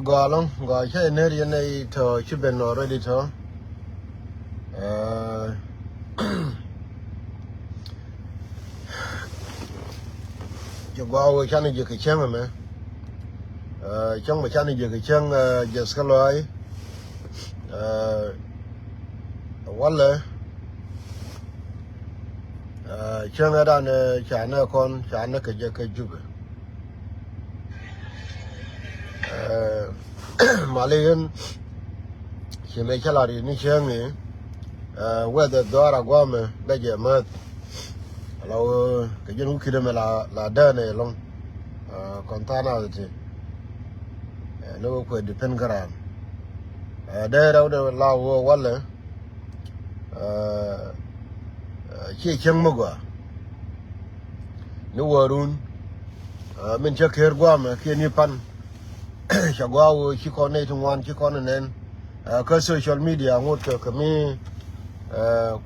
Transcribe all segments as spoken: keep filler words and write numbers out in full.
Gɔaa ɛlɔ̱ŋ, gɔaa cä iner yɛn ɛ tɔ ci ben already tɔ. Ci gɔaa wee canɛ ji̱ kɛ cäŋ ɛmɛ. Cäŋ mɛ canɛ ji̱ kɛ cäŋ, jiɛth kä lɔaac. Walɛ cäŋ ɛ danɛ canɛ kɔn canɛ kɛ jɛ kä Jubɛ. Mali yen ci mɛ cä lar yini cäŋ i̱ whether dhɔaar a guamɛ bɛ jɛ mäth. Ala wee kɛ jɛn wä kidɛ mɛ la däänɛ ɛlɔ̱ŋ. Kɔn tha̱a̱ŋ nath ti ni wä kuɛ depend kä raan. Dee rɛw dee la wä walɛ. Ciɛ cäŋ mi gɔaa ni wäärun. Min cä ker guamɛ kiɛ ni pan. Ca gɔaa wee ci kɔn nɛy ti ŋuan ci kɔn nɛn kä social media ŋot kɛ kɛ mi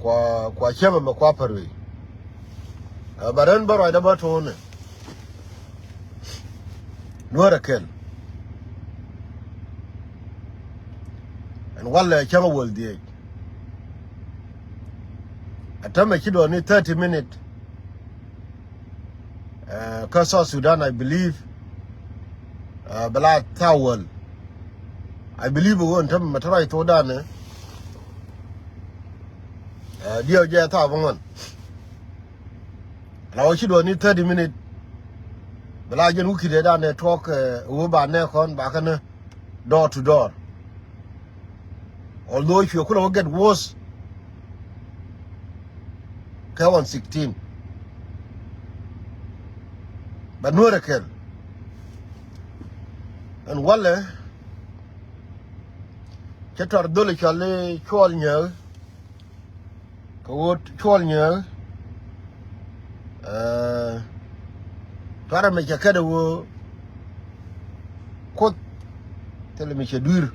kua kua cäŋ mɛ kua pär wei. Bɛ rɛn bä ruacdä bä to̱o̱nɛ. Nuäärɛ kɛl ɛn walɛ cäŋ wäl dhiec. Ɛ tämɛ ci duɔ̱ɔ̱ni thirty minute. Kä South Sudan, I believe, bɛ la thaw wäl. I believe ɣöö ɛn tämɛ mɛ te ruac thokdan ɛ diɛw jɛ thaw bä ŋuan. La wä ci duɔ̱ɔ̱ni thirty minute. Bɛ la jɛn wä kidɛ danɛ tuɔɔk ɣöö ba nɛ kɔn ba kɛn door to door. Although cuɛ kulɛ wä get worse kɛ on sixteen. Bɛ Nuäärɛ kɛl ɛn walɛ cä tɔr dhol cɔl i̱ Cuɔl Nyääk. Kɛ ɣöö Cuɔl Nyääk tuarɛ mi cɛ kɛt ɛ ɣöö Kuoth thilɛ mi cɛ dui̱r.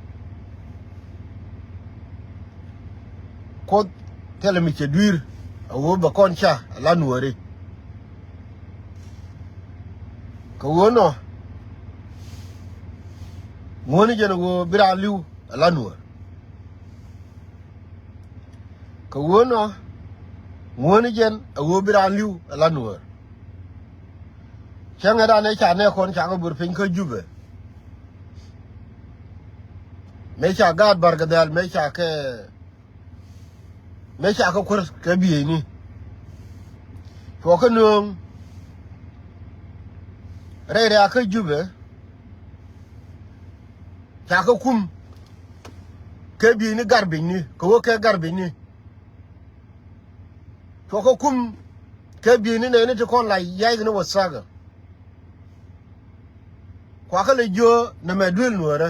Kuoth thilɛ mi cɛ dui̱r ɛ ɣöö bɛ kɔn ca ɛ la Nuääri. Kɛ ɣöö nɔ ŋuäni jɛn ɛ ɣöö bi raan li̱w ɛ la Nuäär. Kɛ ɣöö nɔ ŋuäni jɛn ɛ ɣöö bi raan li̱w ɛ la Nuäär. Cäŋɛ raan ëë ca nɛɛkɔn cakɛ bur piny kä Jubɛ. Mëë ca gaat Barkɛ Dhɛl mëë ca kɛ mëë ca kɛ kuäär kɛ bieyni. Cuɔ kɛ nööŋ rɛy rɛ̈ɛ̈kä Jubɛ. Ca kɛ kum kɛ bieyni garbage-ni kɛ wä kɛ garbage-ni. Cuɔ kɛ kum kɛ bieyni nɛɛni ti kɔn la yaykni wä thakä. Kuakä lɛ jiö nɛmɛ duel nuɔrä,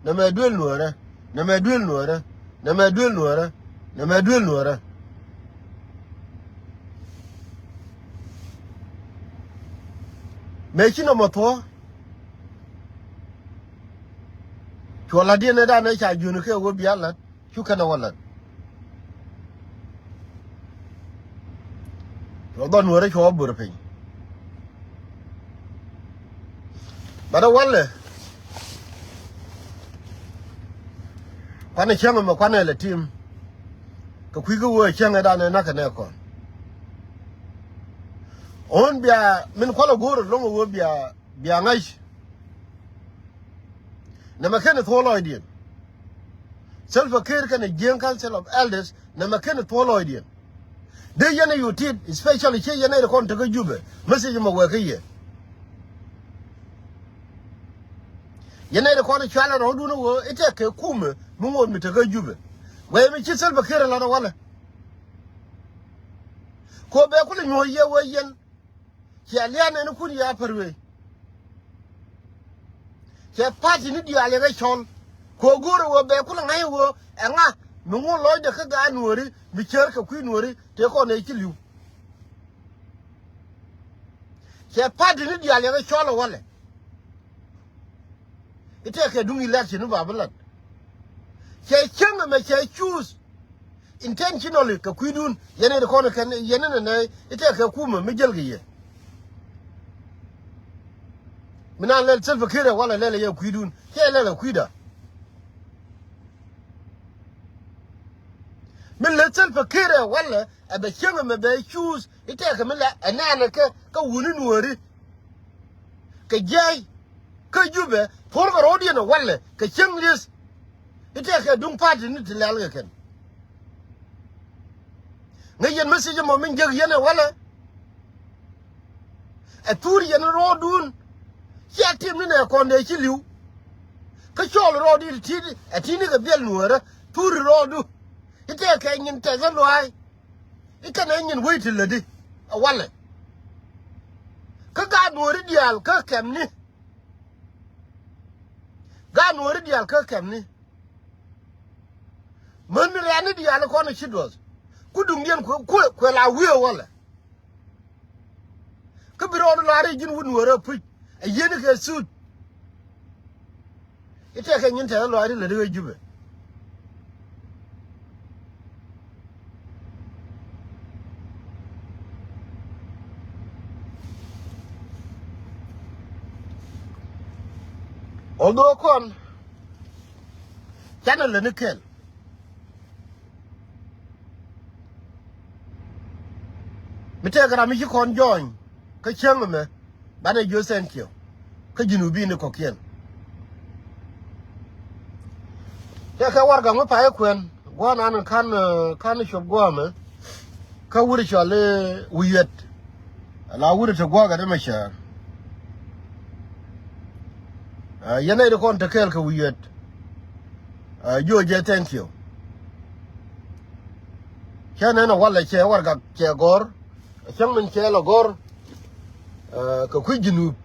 nɛmɛ duel nuɔrä, nɛmɛ duel nuɔrä, nɛmɛ duel nuɔrä, nɛmɛ duel nuɔrä. Mëë ci nɔmɔ thuɔ̱k. Cuɔ la̱tdiɛn ëë danɛ ca jiöni kɛ ɣöö bia la̱t. Cu kɛn ɛ wä la̱t. Cuɔ dhɔn nuɔrä cuɔ wä bör piny. Bat ɛ walɛ. Kuanɛ cäŋ ɛmɛ kuanɛ lɛ tim. Kɛ kui̱ kä wee cäŋ ɛ danɛ nak kɛ nɛ kɔn. Ɣän bia min kualɛ go̱o̱r ɛlɔ̱ŋ ɛ wee bia bia ŋa̱c. Nɛmɛ ken thuɔ̱k lɔcdiɛn. Salva Kiir kɛnɛ Jieng Council of Elders nɛmɛ ken thuɔ̱k lɔcdiɛn. Dee yɛn ɛ yu tit, especially ciɛ yɛn ɛ kɔn tekä Jubɛ. Message mɛ wɛɛkä yɛ. Yɛn ɛ kɔn cualɛ rɔ̱dun ɛ wee i̱ tɛk kɛ kumɛ mi ŋot mi tekä Jubɛ. Wee mi ci Salva Kiir ɛ lat ɛ walɛ. Kɛ ɣöö bɛ kulɛ nyuɔ̱c yɛ wee yɛn. Ciɛ lia̱a̱ nɛn kun ya pär wee. Ciɛ party ni diaal yɛ kɛ cɔl. Kɛ ɣöö go̱o̱rɛ ɣöö bɛ kulɛ ŋa̱c ɣöö ɛŋa mi ŋun lɔcdɛ kä gaat nuɔ̱ɔ̱ri mi cär kɛ kui̱ nuɔ̱ɔ̱ri tëë kɔn ëë ci li̱w. Ciɛ party ni diaal yɛ kɛ cɔl ɛ walɛ. I̱ tɛkɛ duŋ election ni ba bi lat. Cɛ cäŋ ɛmɛ cɛ choose intentionally kɛ kui̱dun yɛn i̱ kɔn kɛn yɛn inɛ nɛ i̱ tɛkɛ kumɛ mi jäl kɛ yɛ. Mi na lɛl Salva Kiir ɛ walɛ lɛl ɛ yɛ kui̱dun cɛ lɛl ɛ kui̱da. Mi lɛ Salva Kiir ɛ walɛ ɛ bɛ cäŋ ɛmɛ bɛ choose i̱ tɛkɛ mi lɛ ɛ nɛɛnɛ kɛ kä wuni nuɔ̱ɔ̱ri. Kɛ jiɛc kä Jubɛ puɔ̱rkɛ rɔ̱diɛn ɛ walɛ kɛ cäŋ li̱eth. I̱ tɛkɛ duŋ party ni ti lɛl kɛ kɛn. Ŋäc yɛn message ɛmɔ min jek yɛn ɛ walɛ. Ɛ thur yɛn rɔɔdun. Cia tim ni nɛ kɔn dee ci li̱w. Kä cɔɔl rɔɔdi ti ti ɛ ti̱ni kɛ biɛl nuɔ̱ɔ̱rä thur rɔɔdu. I̱ tɛkɛ nyin tɛth ɛ lua̱a̱y. I̱ kɛn ɛ nyin wec ti lätdi ɛ walɛ. Kä gaat nuɔ̱ɔ̱ri diaal kä kɛmni. Gaat nuɔ̱ɔ̱ri diaal kä kɛmni. Män ni rɛ̈ɛ̈ni diaal kɔn ɛ ci duɔth. Ku duŋdiɛn kuɛ kuɛ kuɛ la wiee walɛ. Kä bi rɔɔdu la̱r i̱ ji̱n wut nuɔ̱ɔ̱ri ɛ puc ɛ yieni kɛ thuut. I̱ tɛkɛ nyin tɛth ɛ lua̱a̱ri lätdi ɣä Jubɛ. Although kɔn canɛ lätni kɛl. Mi tɛkɛ ram mi ci kɔn jɔɔny kä cäŋ ɛmɛ. Banɛ jiö thank you. Kä Junubin ni kɔ̱kiɛn. Tɛkɛ warɛgak mi pay kuɛn gua̱a̱r nan kan, eh, kan cop gua̱a̱mɛ. Kä wuri cɔal i̱ wi̱i̱ yuɛt. La wuri te gua̱a̱k ɛ dee mɛ cäär. Eh, yɛn nɛy ti kɔn te kɛɛl kɛ wi̱i̱ yuɛt. Eh, jiö jɛ thank you. Cä nɛn ɛ walɛ cɛ warɛgak cɛ gɔ̱r. Cäŋ min cɛ lɛ gɔ̱r, eh, kɛ kui̱ Junub.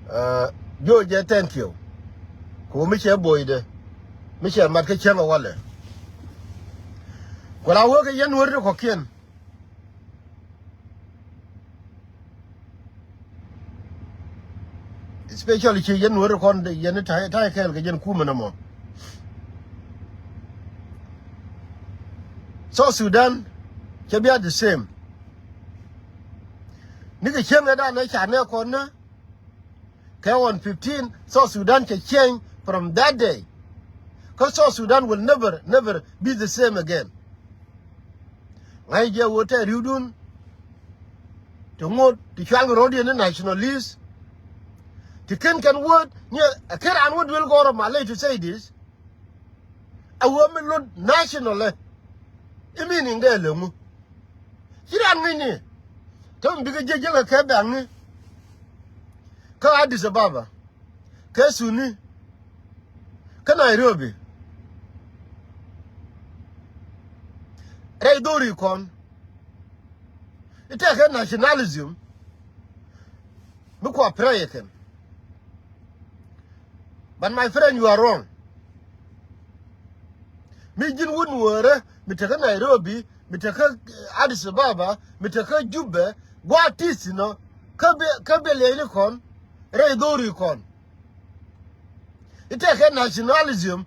Eh, jiö jɛ thank you. Kɛ ɣöö mi cɛ boydɛ mi cɛ mat kä cäŋ ɛ walɛ. Ku la wee kɛ yɛn nuɔ̱ɔ̱ri ti kɔ̱kiɛn. Especially ci yɛn nuɔ̱ɔ̱ri kɔn yɛn ta̱a̱ ta̱a̱ kɛɛl kɛ yɛn kumɛ nɔmɔ. South Sudan cɛ bia the same. Ni kɛ cieŋ ɛ danɛ ca nɛ kɔn nä kɛ on fifteen South Sudan cɛ change from that day. Kä South Sudan will never, never be the same again. Ŋa̱c jɛ wä tɛ ri̱wdun. Ti ŋot ti cual kɛ ro̱diɛn ni nationalist. Ti ken kɛn word ni a ken raan wä duel gɔrɔ ma ley to say this. A wä mi lot national ɛ. I meaning dɛ lɛ ŋu. Ci raan ŋäcni. Kä mi bikɛ jiɛc jiɛk kɛ kɛ bɛ̈ŋni. Kä Addis Ababa. Kä Suni. Kä Nairobi. Rɛy dhori kɔn. I̱ tɛkɛ nationalism. Mi kua pray kɛn. But my friend, you are wrong. Mi ji̱n wut Nuäärä mi tekä Nairobi, mi tekä, eh, Addis Ababa, mi tekä Juba, gua̱a̱th ti̱th inɔ kä bi, kä bi liɛcni kɔn rɛy dho̱ri kɔn. I̱ tekɛ nationalism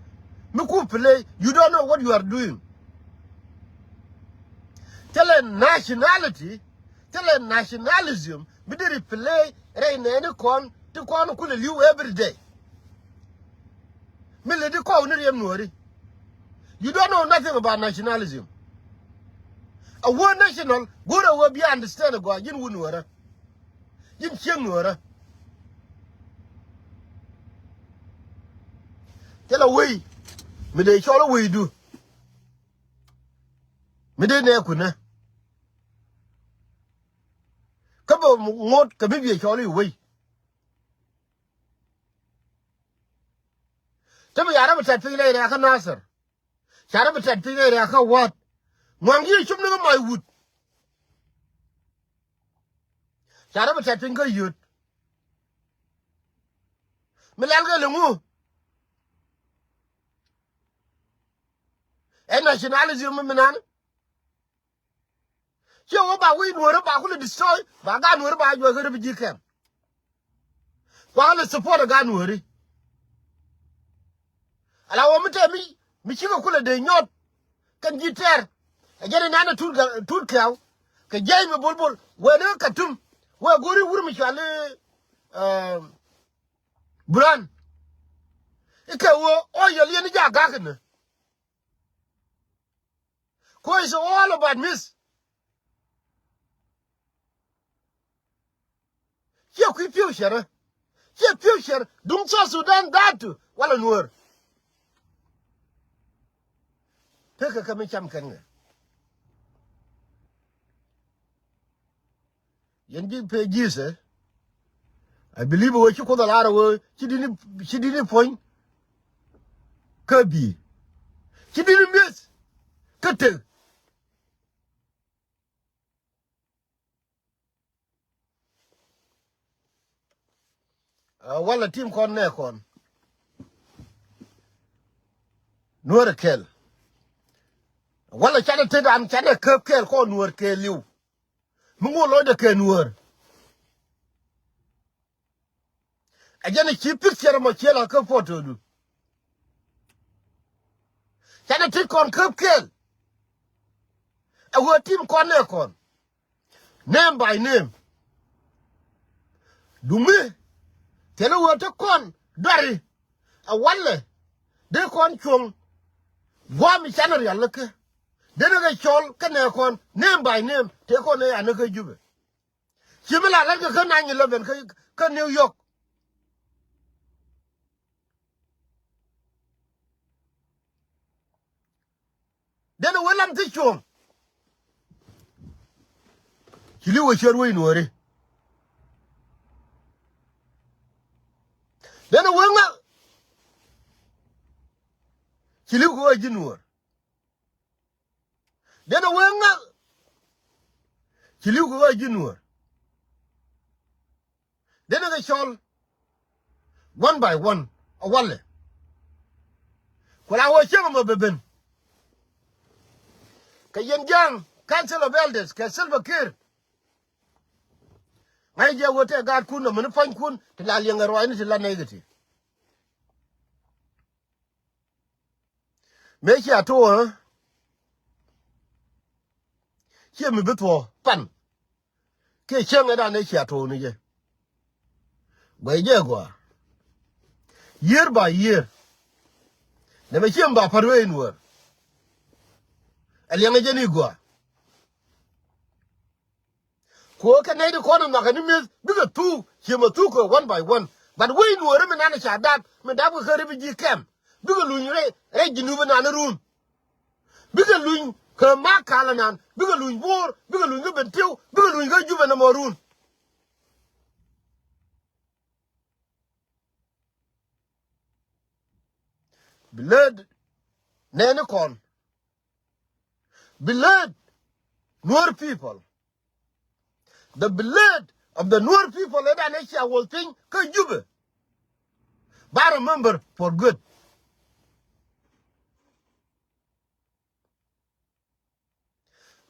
mi ku play, you don't know what you are doing. Thilɛ nationality, thilɛ nationalism mi deri play rɛy nɛɛni kɔn ti kɔn kulɛ li̱w every day. Mi lɛ di kɔw ni riɛm Nuääri. You don't know nothing about nationalism. A word national, go̱rɛ wee bi understand gɔaa, ji̱n wut Nuäärä. Ji̱n cieŋ Nuäärä. Thilɛ wei mi dee cɔl i̱ weidu. Mi dee nɛɛkunä. Kä bɛ ŋot kɛ mi biɛ cɔl i̱ wei. Te bi ca rɔ bi tɛt piny rɛy rɛ̈ɛ̈kä Nasir. Ca rɔ bi tɛt piny rɛy rɛ̈ɛ̈kä Wäät. Ŋuaŋ yiëë cop ni kä mac wut. Ca rɔ bi tɛt piny kä yöt. Mi lɛl kɛ liŋu. Ɛ nationalism mi minan. Ciɛ wä ba wi̱i̱ Nuäärä ba kulɛ destroy, ba gaat Nuäärä ba juɔc kä refugee camp. Kua lɛ support ɛ gaat Nuääri. Ala wä mi te mi, mi cikɛ kulɛ dee nyɔt. Kɛn ji̱ tɛr. Ɛ jɛn inanɛ tut kɛw. Kɛ jiɛc mi bolbol. Wee ni Katum. Wee go̱ri wur mi cuali, eh, Buran. Ikɛ wä ɔ yɛl yɛn ijaa gak inɛ. Kuɔc is all about miss. Ciɛ kui̱ future. Ciɛ future duŋ South Sudan da̱a̱t walɛ Nuäär. Tekɛ kɛ mi cam kɛn kɛ. Yɛn ji̱ pee ji̱th ɛ. I believe wee ci Kuoth a lar wee ci di̱t ni, ci di̱t ni puɔ̱ny kä bi̱i̱. Ci di̱t ni mi̱eth kä tek. Ɛ, walɛ tim kɔn nɛ kɔn. Nuäär kɛl. Walɛ canɛ tet an canɛ käp kɛl kɔn Nuäär kɛɛliw. Mi ŋuɔ lɔcdɛ kɛ Nuäär. Ɛ jɛn ɛ ci picture mɔ ciɛ la kä photo du. Canɛ tet kɔn käp kɛl. Ɛ wee tim kɔn nɛ kɔn. Name by name. Dumi. Thilɛ wee te kɔn duari. A walɛ. Dee kɔn cuɔ̱ŋ. Guam i̱ canɛ rial lä kä. Dee ni kɛ cɔl kä nɛ kɔn. Name by name. Tëë kɔn ɛ anä kä Jubɛ. Ci mi la lät kɛ kä nine eleven kä, kä New York. Denɛ wee lam ti cuɔ̱ɔ̱ŋ. Ci li̱w wee ciöt wec Nuääri. Denɛ wee ŋa̱. Ci li̱w kɛ wee ji̱ Nuäär. Denɛ wee ŋa̱. Ci li̱w kɛ wee ji̱ Nuäär. Denɛ kɛ cɔl one by one a walɛ. Ku la wä cieŋ ɛmɔ bɛ ben. Kɛ yɛn ja̱a̱ŋ Council of Elders kɛ Salva Kiir. Ŋa̱c jɛ wä tɛ gaatkun nɔmɔ ni pua̱nykun ti la liɛŋɛ ruaacni ti la nɛy kɛ ti. Mëë cia to̱o̱ ɣä. Ciɛ mi bi thuɔ̱ɔ̱ pan. Kiɛ cäŋ ɛ dan ëë cia to̱o̱ ni jɛ. Guɛc jɛ gɔaa. Year by year. Nɛmɛ ciɛ mi ba pa̱t wee in wäär. Ɛ liɛŋɛ jɛ ni gɔaa. Ku ɣä kɛ nɛy ti kɔn in nhɔakɛ ni mi̱eth bikɛ thuk ciɛ mɛ thuk kɛ one by one. But wee in wäär mi nan ca dap mi dap kɛ kä refugee camp. Bikɛ luny rɛy rɛy Jinub inan irun. Bikɛ luny kɛ mak kalä nan, bikɛ luny Bo̱o̱r, bikɛ luny kä Bentiu, bikɛ luny kä Jubɛ nɔmɔ run. Bi lät nɛɛni kɔn. Bi lät Nuer people. The blade of the Nuer people, ɛ dan ɛ cia wol piny kä Jubɛ. Ba remember for good.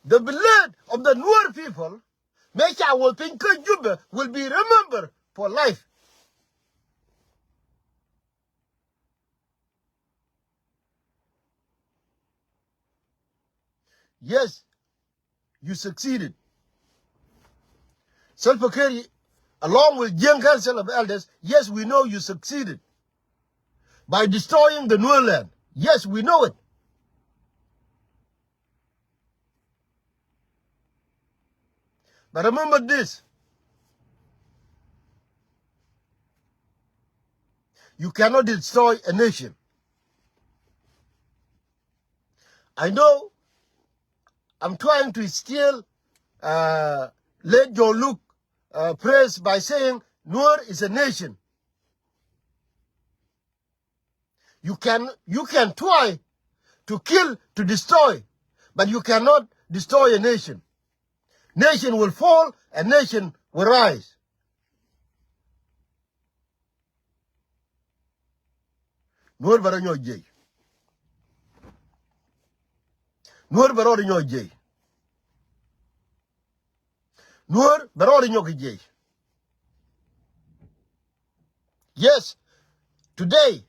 The blood of the Nuer people, mëë ca wol piny kä Jubɛ, will be remembered for life. Yes, you succeeded. Salva Kiir, along with Jieng Council of Elders, yes, we know you succeeded by destroying the Nuer land. Yes, we know it. But remember this. You cannot destroy a nation. I know I'm trying to steal, uh, late John Luke, uh, phrase by saying Nuer is a nation. You can, you can try to kill, to destroy, but you cannot destroy a nation. Nation will fall, a nation will rise. Nuɔr bɛ rɔ nyɔk jiɛc. Nuɔr bɛ rɔ nyɔk jiɛc. Nuɔr bɛ rɔ nyɔk jiɛc. Yes, today,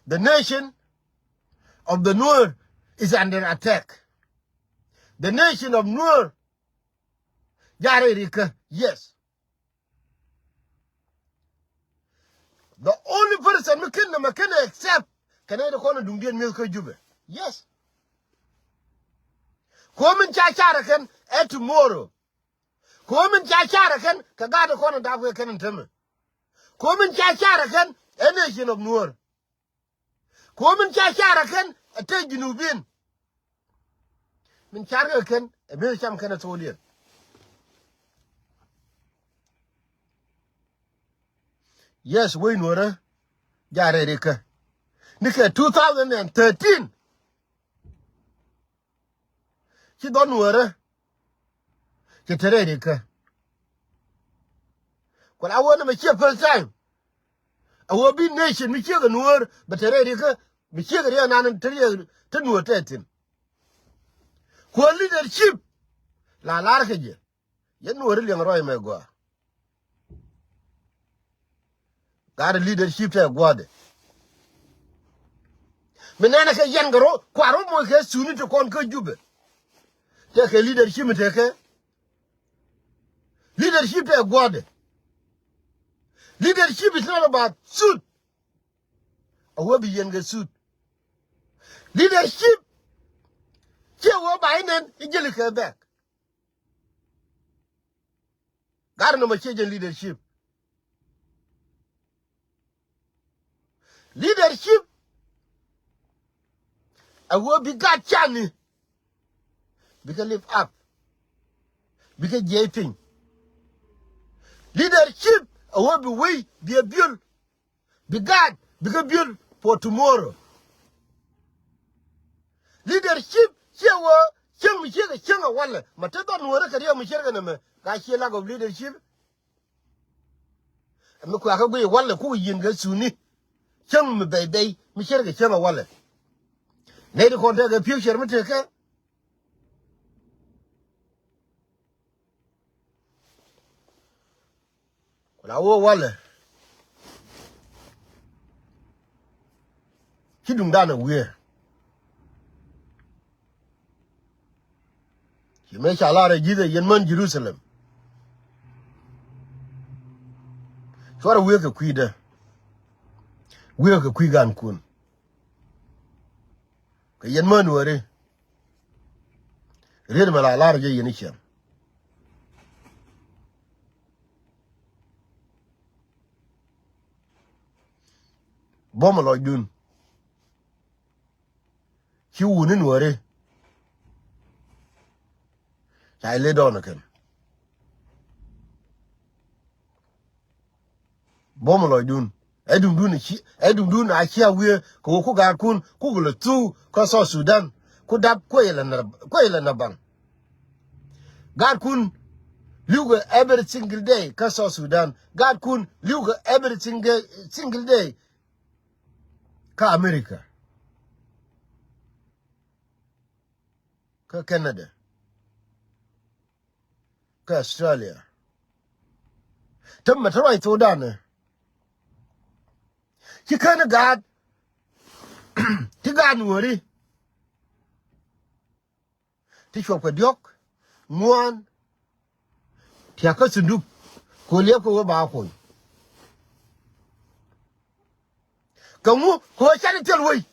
the nation of the Nuer is under attack. The nation of Nuer, jare rikä, yes. The only person mi ken nɛ mɛ ken accept kɛn ɛ de kɔn duŋdiɛn mi̱eth kä Jubɛ. Yes. Komin ca carɛ kɛn ɛ tomorrow. Komin ca carɛ kɛn kɛ gaat kɔn dap kɛ kɛn in temɛ. Komin ca carɛ kɛn ɛ nation of Nuer. Komin ca carɛ kɛn ɛ te Junubin. Min carɛ kɛn ɛ ben cam kɛn ɛ tholiɛn. Yes, wec Nuɔrɛ jare rikä. Ni kɛ two thousand and thirteen. Ci dhɔn Nuɔrɛ ci te rɛy rikä. Kual a wä ni mɛ ciɛ first time. A wä bi nation mi ciek a Nuɔr bɛ te rɛy rikä, mi ciek a riɛ nan te riɛ te Nuɔr te thin. Kual leadership la lar kɛ jɛ. Yɛn Nuɔri liɛŋ rɔy mɛ gɔaa. Gat leadership tɛ gua̱dɛ. Mi nɛnɛ kɛ yɛn kɛ rɔ kua rɔ mɔc kɛ suni ti kɔn kä Jubɛ. Tɛ kɛ leadership mi tɛ kɛ. Leadership tɛ gua̱dɛ. Leadership is not about suit. A wä bi yɛn kɛ suit. Leadership ciɛ wä ba inɛn i jeli kɛ bɛk. Gat nɔmɔ ciɛ jɛ leadership. Leadership a wä bi gat cani. Bikɛ lift up. Bikɛ jiɛc piny. Leadership a wä bi wei bi a build. Bi gaat bikɛ build for tomorrow. Leadership ciɛ wä cieŋ mi ciek kɛ cieŋ a walɛ. Ma te dhɔn Nuɔrɛ kɛ riɛk mi ciek kɛ nɛmɛ ka ciɛ lack of leadership. Mi kuakä guiy walɛ kuk yin kɛ suni. Cieŋ mi bɛy bɛy mi ciek kɛ cieŋ a walɛ. Nɛy ti kɔn tekɛ future mi tekɛ. Ku la wä walɛ. Ci duŋdan a wiee. Ci mëë ca lar ɛ ji̱th ɛ yɛn män Jerusalem. Cuarɛ wiee kɛ kui̱dä. Wiee kɛ kui̱ gankun. Kɛ yɛn män wääri. Riet mɛ la lar jɛ yɛn i̱ ciɛŋ. Buɔ̱mɛ lɔcdun. Ci wuni Nuɔri. Ca ilɛ dɔɔn kɛn. Buɔ̱mɛ lɔcdun. Ɛ duŋdun ci, ɛ duŋdun a cia wiee kɛ wä ku gaatkun ku lɛ thuk kä South Sudan. Ku dap kuɛ ilɛ na, kuɛ ilɛ na baŋ. Gaatkun Li̱wkɛ every single day kä South Sudan. Gaatkun li̱wkɛ every single, single day kä America, kä Canada, kä Australia. Täämɛ te ruac thokdan ɛ, ci kän gaat, ci gaat Nuääri ti cuɔp kɛ diɔ̱k, ŋuan, tiakä sunduk, kɛ ɣöö liɛpkɛ ɣöö ba kony. Kɛ ŋu? Kɛ ɣöö canɛ thil wec.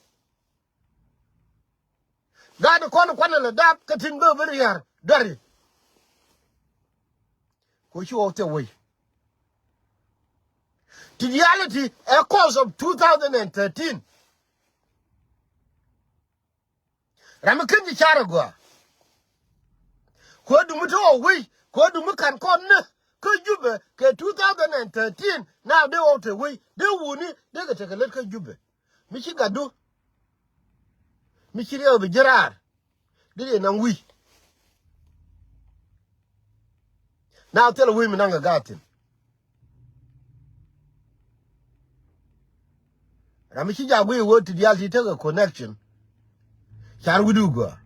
Gaat kɔn kuanɛ lɛ dap kä tin bä ben ria̱r duari. Kɛ ɣöö ci ɣɔw thil wec. Ti diaalitic ɛ cause of two thousand and thirteen. Ram mi ken ji̱ car agɔaa. Kuäär dumi te ɣɔw wec, kuäär dumi ka̱n kɔn ni kä Jubɛ kɛ two thousand and thirteen. Now dee ɣɔw te wec, dee wuni dee kɛ tekɛ lät kä Jubɛ. Mi ci gatdu, mi ci riɛw bi ji̱ raar, dee dee naŋ wi̱i̱. Now thilɛ wec mi naŋ kɛ gaat thi̱n. Ram mi ci jak guiy wä ti diaal ti tekɛ connection. Car wi̱du gɔaa.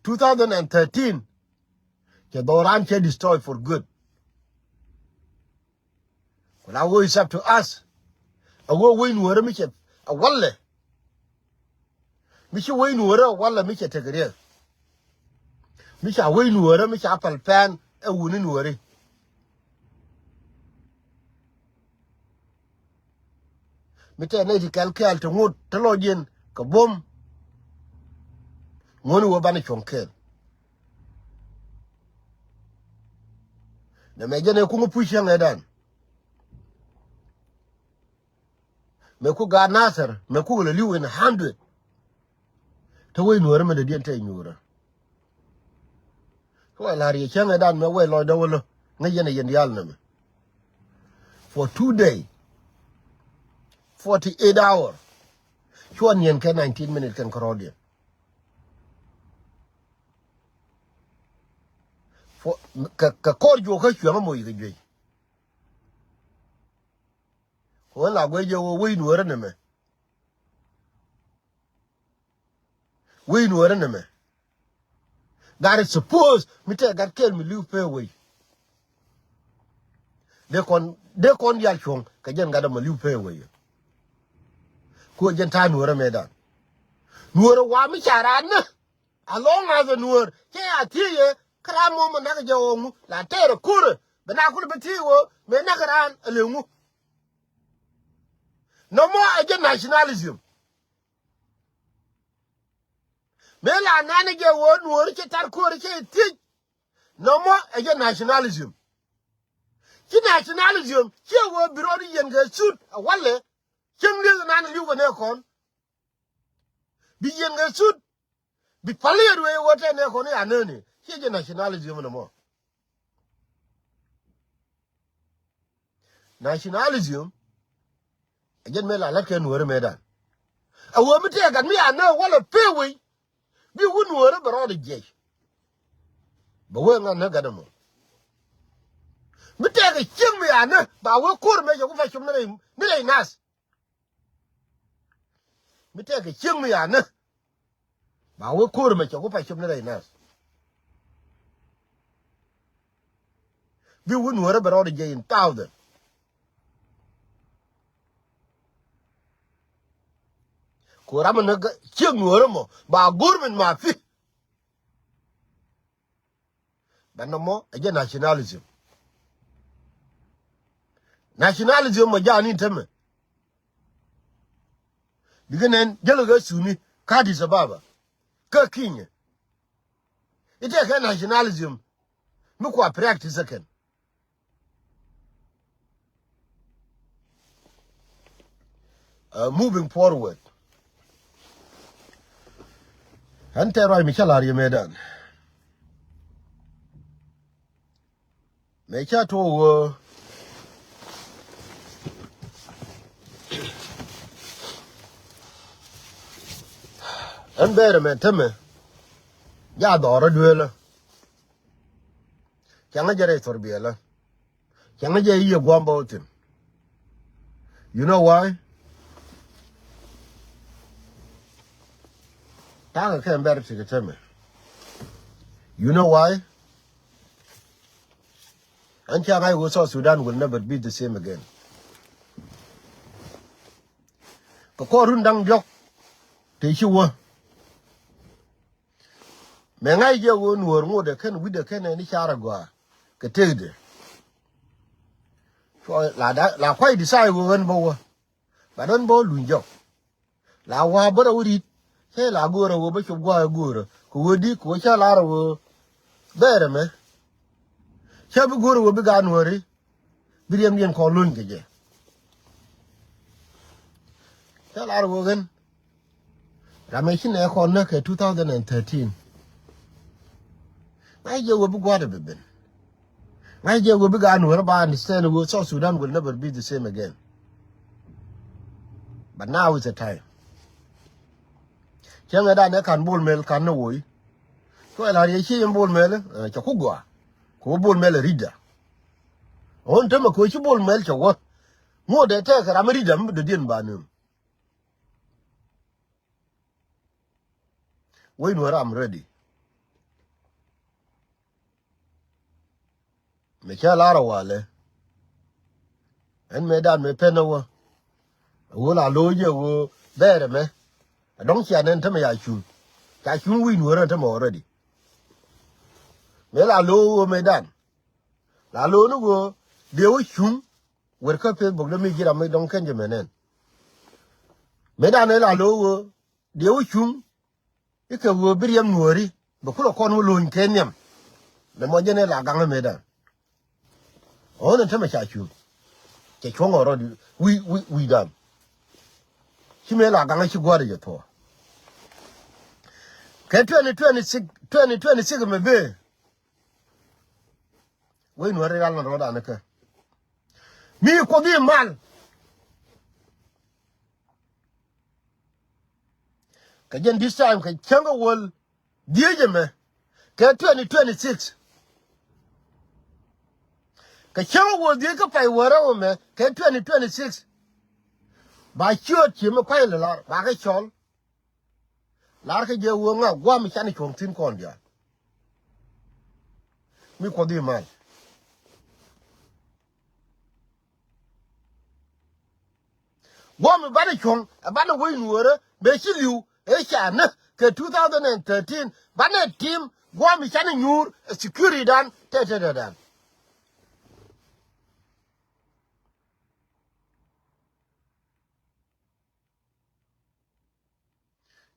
Two thousand and thirteen cɛ dhɔran cɛ destroy for good. Ku la wee, it's up to us. A wee wec Nuäärä mi cɛ a walɛ. Mi ci wec Nuäärä a walɛ mi cɛ tek riɛk. Mi ca wec Nuäärä mi ca pal pɛn ɛ wuni Nuääri. Mi tɛɛ nɛy ti kɛl kɛɛl ti ŋot ti lɔc yɛn kɛ buɔ̱m. Ŋuɔ̱ni wee banɛ cuɔ̱ŋ kɛɛl. Nɛ mɛ jɛn ɛ kuŋ puc cäŋ ɛ dan. Mɛ ku gaat Nathir, mɛ ku lɛ li̱w in hundred. Te wec Nuäärä mɛ dee diɛn te nyuurä. Kɛ wɛ la̱r yɛ cäŋ ɛ dan mɛ wec lɔcdä wä lä ŋäc yɛn ɛ yɛn diaal nɛmɛ. For two day, forty eight hour. Cuɔ niɛn kɛ nineteen minute kɛn kärɔɔdiɛn. Kɛ, kɛ kɔr juɔk kä cuɛŋä moc kɛ juey. Kɛ ɣän la guic jɛ ɣöö wec Nuäärä nɛmɛ. Wec Nuäärä nɛmɛ. Gat ɛ suppose mi tɛk gat kɛl mi li̱w pee wec. Dee kɔn, dee kɔn diaal cuɔ̱ŋ kɛ jɛn gat ɛmɔ li̱w pee wec. Kuɔ jɛn ta̱a̱ Nuäärä mëëdan. Nuäärä wa mi ca raan nä. As long as a Nuäär cɛ ya thiec yɛ kä raan mɔ mɛ nak jɛ ɣɔw ŋu la tɛɛr ɛ ko̱rɛ bɛ na kulɛ bɛ thiec ɣöö mëë nak raan ɛ lëë ŋu. Nɔmɔ ɛ jɛ nationalism. Mëë la nanɛ jɛ ɣöö Nuäär cɛ tar ko̱rɛ cɛ thiec. Nɔmɔ ɛ jɛ nationalism. Ci nationalism ciɛ ɣöö bi rɔɔd yɛn kɛ sut ɛ walɛ. Cieŋ lieth nanɛ li̱w kɛ nɛ kɔn. Bi yɛn kɛ sut. Bi paliet wee wä tɛn ɛ kɔn i̱ anäni. Ciɛ jɛ nationalism nɔmɔ. Nationalism ɛ jɛn mëë la la̱t kɛ Nuäärä mëëdan. Ɛ wee mi tëë gat mi anä walɛ pee wei. Bi wä Nuäärä bɛ rɔɔdɛ jiɛc. Bɛ wee ŋa̱n nä gat ɛmɔ. Mi tëë kɛ cieŋ mi anä ba wee ko̱r mëë cɛ ku pacum ni rɛy, ni rɛy nath. Mi tɛkɛ cieŋ mi yanä. Ba wee ko̱r mɛ cɛ ku pɛ cop ni rɛy nath. Bi wä Nuäärä bɛ rɔɔdɛ jɛ in thousand. Ku ram mi ni cieŋ Nuäärä mɔ ba go̱r min ma fi. Bɛ nɔmɔ ɛ jɛ nationalism. Nationalism mɔ ja̱a̱n in tämɛ. Bikɛ nɛn jäl kɛ Suni kä Addis Ababa kä Kenya. Itɛ kɛ nationalism mi kua practice kɛn. Uh, moving forward. Ɣän tɛɛr ruac mi cä la̱r yɛ mëëdan. Mëë cä tuɔɔk ɣöö ɣän bɛɛr ɛmɛ tämɛ. Ja dhɔrä duëlä. Cäŋä jɛ rɛy thor biɛlä. Cäŋä jɛ yiëë gua̱a̱m bä wä thi̱n. You know why? Ta̱a̱ kɛ kɛn bɛr ti kɛ tämɛ. You know why? Ɛn ca ŋa̱c wä South Sudan will never be the same again. Kɛ kɔr run da̱ŋ diɔ̱k te ci wä. Mɛ ŋa̱c jɛ ɣöö nuɔ̱ɔ̱r ŋotdɛ kɛn wi̱cdɛ kɛn ɛn i̱ car agɔaa kɛ tëkdɛ. Cuɔ la da la kuay decide ɣöö ɣän bä wä. But ɣän bä wä luny jɔk. La wa̱a̱ bärä wä ri̱t cä la go̱o̱rä ɣöö bä cop gua̱a̱ ɛ go̱o̱rä kɛ ɣöö di kɛ ɣöö cä lar ɣöö bɛɛr ɛmɛ. Cä bi go̱o̱rä ɣöö bi gaat nuɔ̱ɔ̱ri bi riɛmdiɛn kɔn luny kɛ jɛ. Cä lar ɣöö ɣän Ram ëë ci nɛ kɔn näk kɛ two thousand and thirteen. Ŋa̱c jɛ wä bi gua̱a̱r ɛ bi ben. Ŋa̱c jɛ wä bi gaat nuɔ̱ɔ̱rä ba understand wä South Sudan will never be the same again. But now is the time. Cäŋɛ dan ɛ ka̱n Bol Mel ka̱n ni woc. Cuɛ la̱r yɛ ci yɛn Bol Mel ɛ cɛ ku gɔaa. Kɛ wä Bol Mel ɛ ri̱tdä. Ɣän tämɛ kɛ wä ci Bol Mel cɛ wä. Ŋot dee tɛɛk kɛ ram ɛ ri̱tdä mi dɔ̱diɛn ba nööŋ. Wec nuɔ̱ɔ̱r, I'm ready. Mɛ cä lar a walɛ. Ɛn mëë dan mëë pɛn a wä. A wä la lo̱o̱ jɛ wä bɛɛr ɛmɛ. A dɔ̱ŋ cia nɛn tämɛ ya cuŋ. Ca cuŋ wec nuɔ̱ɔ̱r ɛn tämɛ already. Mëë la lo̱o̱ wä mëë dan. La lo̱o̱ ni wä dee wä cuŋ. Wer kä Facebook dee mi ji̱ ram mi dɔ̱ŋ kɛn jɛ mɛ nɛn. Mëë dan ëë la lo̱o̱ wä dee wä cuŋ. Ikɛ ɣöö bi riɛm nuɔ̱ɔ̱ri bɛ kulɛ kɔn wä lo̱ny kɛ nhiam. Lɛ mɔ jɛn ɛ la gaŋä mëëdan. Ɣän ɛn tämɛ ca cuŋ. Cɛ cuɔ̱ŋ ɔ rɔ̱ wi̱i̱ wi̱i̱ wi̱i̱dan. Ci mëë la gaŋä ci gua̱a̱r jɛ thuɔ̱ɔ̱. Kɛ twenty twenty-six, twenty twenty-six mɛ bee. Wec nuɔ̱ɔ̱ri ral na rɔ̱dan kä. Mi kuoth i̱ mal. Kɛ jɛn this time kɛ cäŋ kɛ wäl dhieec ɛmɛ kɛ twenty twenty-six. Kɛ cäŋ kɛ wäl dhieec kä pay wäl rɛw ɛmɛ kɛ twenty twenty-six. Ba ciööt ci mi kuay lɛ lar ba kɛ cɔl. Lar kɛ jɛ wee ŋa guam can cuɔ̱ŋ thi̱n kɔn diaal. Mi kuɔth i̱ mal. Guɔm i̱ banɛ cuɔ̱ŋ ɛ banɛ wec nuɔ̱ɔ̱rä mëë ci li̱w ëë ca näk kɛ two thousand and thirteen banɛ tim guɔm i̱ canɛ nyuur ɛ security dan tɛtɛtɛdan.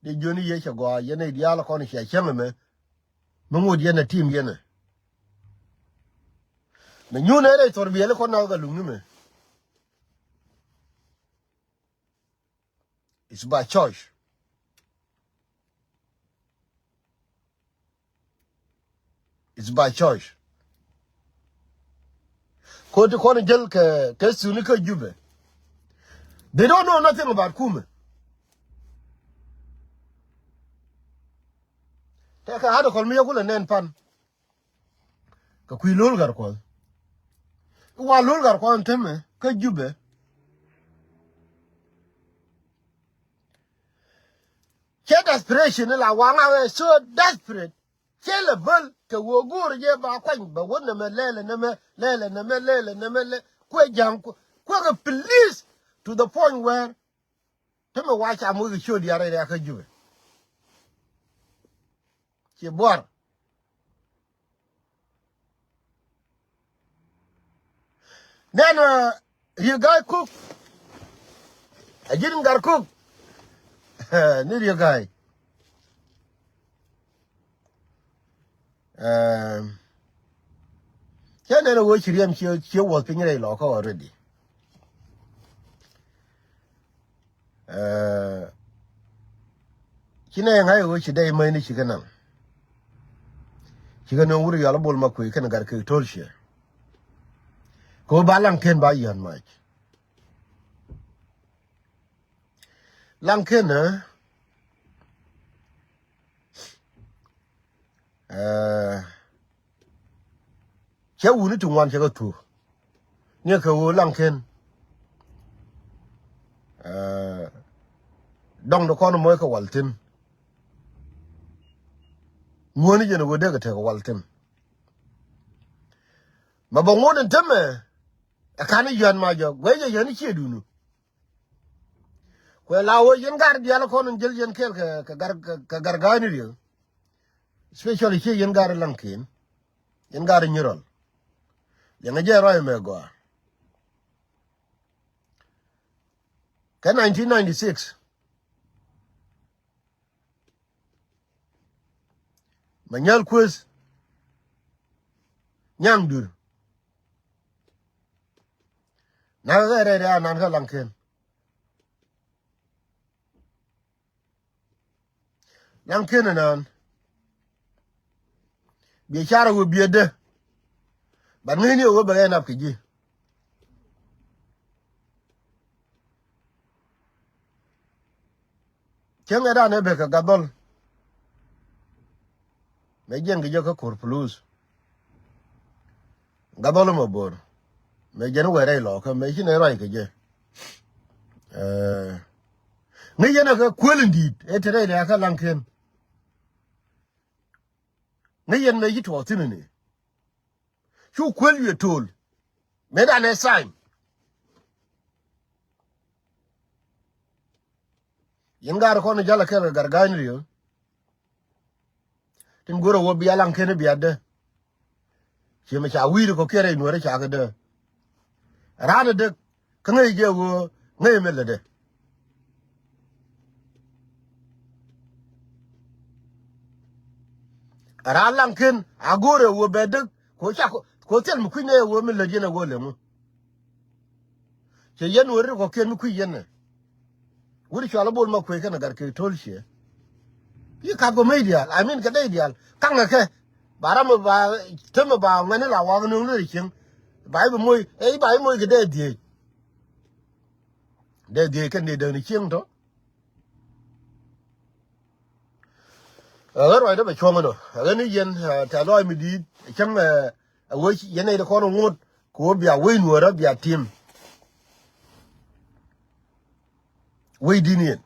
Dee jiöni yɛ cɛ gɔaa yɛn ɛ diaal kɔn cia cäŋ ɛmɛ. Mi ŋot yɛn ɛ tim yɛn ɛ. Mɛ nyuun ɛ rɛy thɔr biɛli kɔn na wä kɛ luŋni mɛ. It's by choice. It's by choice. Koti kɔn jäl kɛ kɛ suni kä Jubɛ. They don't know nothing about kumɛ. Tɛkɛ article mi yɛ kulɛ nɛn pan. Kɛ kui̱ lo̱l Gatkuɔth. Wa lo̱l Gatkuɔth tämɛ kä Jubɛ. Cɛ desperation ni la waŋa wee so desperate. Cɛ lɛ bäl kɛ wee go̱o̱r jɛ ba kuany bɛ wä nɛmɛ lɛlɛ nɛmɛ lɛlɛ nɛmɛ lɛlɛ nɛmɛ lɛ kuɛ ja̱ŋ kuɛ kɛ please to the point where tämɛ wa ca moc kɛ ciöt diaal rɛy rɛ̈kä Jubɛ. Ci buar. Nɛn Riek Gai Kok. A ji̱n Gat Kok. Ni Riek Gai. Cä nɛn a ɣöö ci riɛm cië wuɔth piny rɛy lɔkä already. Ci nɛ ŋa̱c ɣöö ci dɛy mäcni cikɛ naŋ. Cikɛ nöŋ wur yɔal Bol Makuëi kɛn Gat Kek Tolciɛ. Kɛ ɣöö ba Laŋken ba yɔ̱a̱n mac. Laŋken ɛ. Cɛ wuni ti ŋuan cɛ kɛ thuur. Ni kɛ ɣöö Laŋken. Dɔŋ di kɔn moc kɛ wal thin. Ŋuäni jɛn ɣöö dee kɛ tek wal thin. Ma bä ŋuɔ̱t in temɛ. Ɛ kan i̱ yään ma jɔk guɛc jɛ yään i̱ ciɛ duni. Kuɛ la wee yɛn gar diaal kɔn in jäl yɛn kɛɛl kɛ gar kɛ gar ga̱a̱ni riek. Especially ciɛ yɛn gar Laŋken. Yɛn gar Nyirɔl. Yɛn ŋa jɛ rɔy mɛ gɔaa. Kɛ nineteen ninety-six. Ma nyal kueth nyaŋ dur. Na kɛ rɛy rɛy anan kä Laŋken. Laŋken anan. Biɛ carɛ wee biɛ dee. But ŋäcni wee bɛ rɛy nap kɛ ji̱. Cäŋ ɛ dan ɛ bek kɛ Gadhɔl. Mɛ jiɛn kɛ jɛ kä Kor Pulus. Gadhɔl mɔ bo̱r. Mɛ jiɛn wɛrɛ ilɔkä mɛ ci nɛ ruac kɛ jɛ. Ŋäc yɛn ɛ kɛ kuel in di̱i̱t ɛ te rɛy rɛy kä Laŋken. Ŋäc yɛn mɛ ci tuɔɔk thi̱n ni. Cu kuel wiɛ to̱o̱l. Mëë dan ɛ sign. Yɛn gar kɔn jalɛ kɛl kɛ gar ga̱a̱ny riek. Tin go̱rɛ wä bia Laŋken bia dee. Ciɛ mɛ ca wi̱i̱ri kɔ kiɛ rɛy nuɔ̱ɔ̱rɛ ca kɛ dee. Raan ɛ dee kä ŋäc jɛ wä ŋäc mɛ lɛ dee. Raan Laŋken a go̱rɛ wä bɛ dee. Ko ca ko thil mi kui̱ nɛ wä mi lät yɛn a wä lɛ ŋu. Cɛ yɛn wä ri kɔ kiɛn mi kui̱ yɛn nɛ. Wut cual a bol ma kuec kɛn a gat kɛ to̱l ciɛ. Yi kap kɛ mec diaal, I mean kɛ dee diaal. Kaŋɛ kɛ. Ba ram ba, tem ba ŋuɛni la wak nuŋ lät cieŋ. Ba i̱ bi moc, ɛ i̱ ba i̱ moc kɛ dee dhieec. Dee dhieec kɛn dee däŋni cieŋ tɔ. Ɛ ɣän ruacdä bɛ cuɔ̱ŋ ɛnɔ ɛ ɣän i̱ yɛn tɛ̈th lɔaac mi di̱i̱t. Cäŋ ɛ wec yɛn nɛy ti kɔn ŋot kɛ ɣöö bia wec nuɔ̱ɔ̱rä bia tim. Wec di̱n yɛn.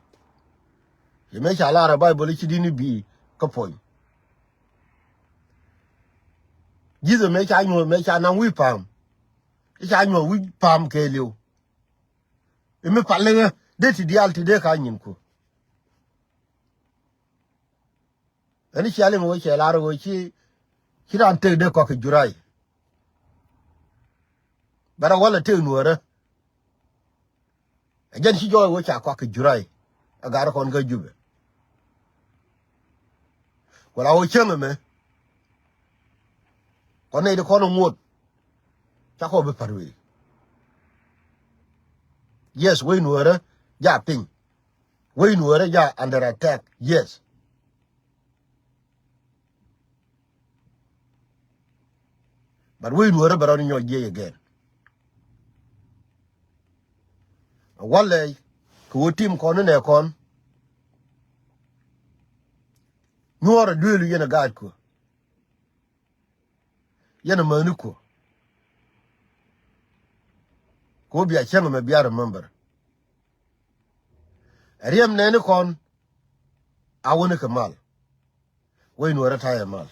Yɛ mëë ca lar ɛ Baibol i̱ ci di̱n i̱ bi kä puɔ̱ny. Ji̱th ɛ mëë ca nyuɔ̱th mëë ca naŋ wi̱i̱ pa̱a̱m. I̱ ca nyuɔ̱th wi̱i̱ pa̱a̱m kɛɛliw. Imi pal liŋä dee ti diaal ti dee ka nyinku. Ɛn cia liŋ wee cɛ lar wee ci ci raan tek dee kɔk kɛ juray. Bɛ rɔ wälɛ tek nuɔ̱ɔ̱rä. Ɛ jɛn ci jɔɔc wee ca kɔk kɛ juray. Ɛ gar kɔn kä Jubɛ. Ku la wee cäŋ ɛmɛ. Kɔn nɛy ti kɔn ŋuɔ̱t. Ca kɔ bi pa̱r wee. Yes, wec nuɔ̱ɔ̱rä ja piny. Wec nuɔ̱ɔ̱rä ja under attack. Yes. But wec nuɔ̱ɔ̱rä bɛ rɔn nyɔk jiɛc again. Walɛ kɛ wä tim kɔn ni nɛ kɔn. Nyuɔɔrɛ duëëlu yɛn a gaatku. Yɛn a mäthni kuɔ. Kɛ wä bia cäŋ ɛmɛ bia remember. Ɛ riɛm nɛɛni kɔn a wäni kɛ mal. Wec nuɔ̱ɔ̱rä ta̱yɛ mal.